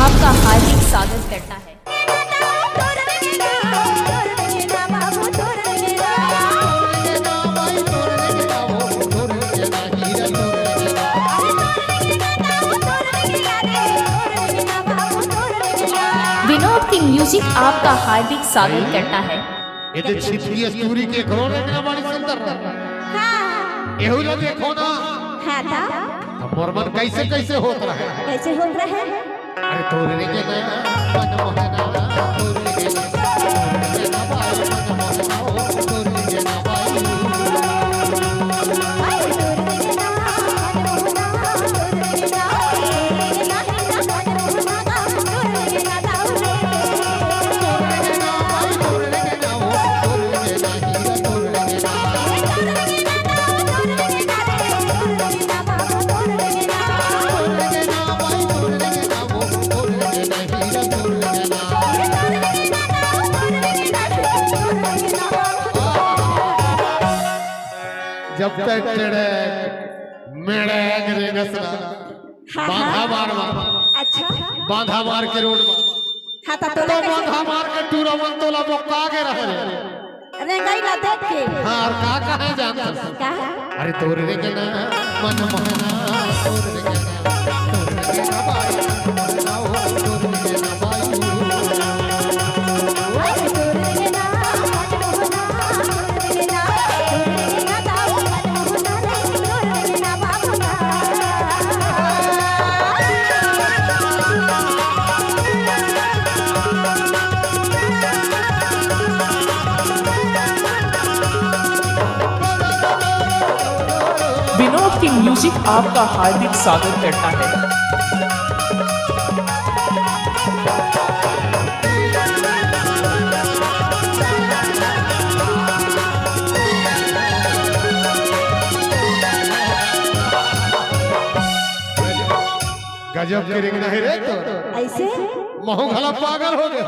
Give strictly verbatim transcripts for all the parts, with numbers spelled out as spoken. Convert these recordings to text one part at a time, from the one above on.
आपका हार्दिक स्वागत करता है। विनोद किंग म्यूजिक आपका हार्दिक स्वागत करता है। ये तो छिपकी अस्तूरी के घरों में इतना बड़ी सुंदर रहा। हाँ। एहू ला देखो ना। हाँ था। अब मोर मन कैसे कैसे होत रहे। कैसे होत रहे? अरे तोरे के ना मन मोहना, तोरे के ना, तोरे के ना बाई, मन मोहना, ओ, तोरे के ना बाई। जब तक टेढ़े मेढ़े रेंगस ना, हाँ, बांधा हाँ। मार मार। अच्छा। बांधा मार के रोड में। हाँ, तो तो तोला बांधा मार के टूरा मन तोला बोका के रहे रे। रेंगाई ला देख के। हाँ, और का कहा जानता? का? अरे तोरे रे के ना, मन मोहना, तोरे रे के ना, तोरे रे के ना, बाई, मन मोहना, ओ, तोरे रे के ना, बाई। विनोद किंग म्यूजिक आपका हार्दिक स्वागत करता है। गजब के रिंगना हे रे तो। ऐसे? महू घला पागल हो गए।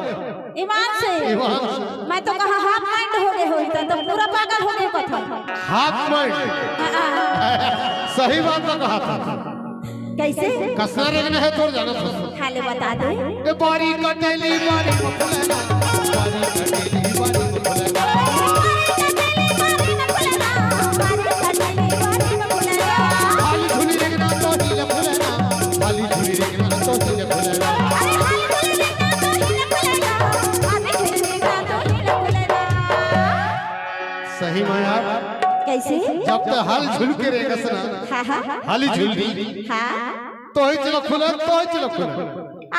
ईमान से। ईमान से। मैं तो कहा हाफ माइंड हो गए होही, तो, तो पूरा पागल हो गए कथा। Half mind. हाँ, हाँ। सही बात तो कहा था। कैसे? कसना रेंगना हे तोर जाना था। हाले बता दे। ए बारी कटेली बारी मखुलना, बारी कटेली बारी मखुलना। हाली झुली रेंगना तो हिल फुलना, हाली झुली रेंगना तो हिल फुलना। सही में यार। कैसे? जब तो हाल झुल के रेंगस ना, हाँ, हाँ। हाली झुल दी। हाँ। तो ही चलो खुला, तो ही चलो खुला।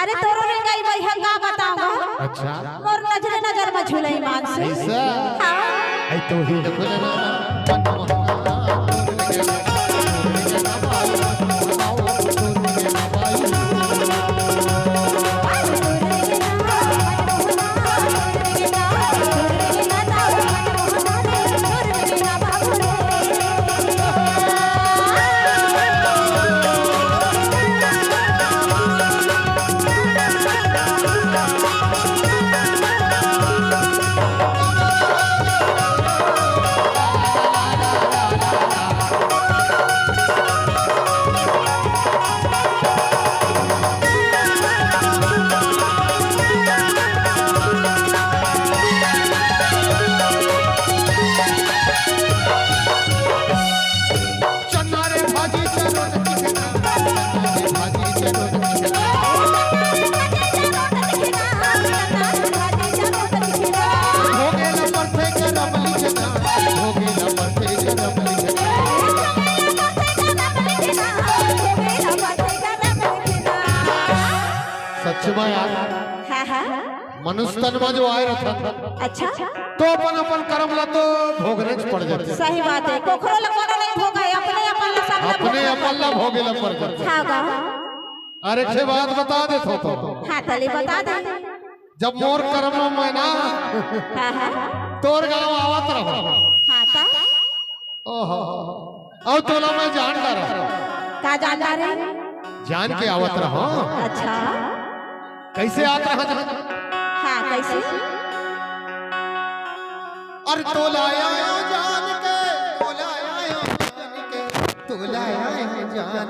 अरे तोरो रेंगाई भाई हम का बताऊंगा। अच्छा। मोर नजरे नजर में झुलई मान से। ऐसा? हाँ। ऐ तो ही चलो खुला ना। सच में यार, हाँ, हाँ। मनुष्य तन में जो आए रहिथे, अच्छा। तो अपन अपन करम ला तो भोगनेच पड़ जाथे। सही बात हे, कोखरो ला कोनो नहीं भोगे, अपने अपन ला सब ला अपने भोगे। अपन ला भोगे ला पड़ जाथे। हाँ गा। अरे एक ठे बात बता देथों तो। हाँ, तले बता दे। जब मोर करम में ना हाँ, हाँ। तोर गाँव आवत रहों। हाँ, ता? ओहो, अउ तोला मैं जान डारेंव। का जान डारेंव? जान के आवत रहों। अच्छा। कैसे आवत रहों? हाँ, कैसे? अरे तोला आया जान के, तोला आया जान के, तोला आया जान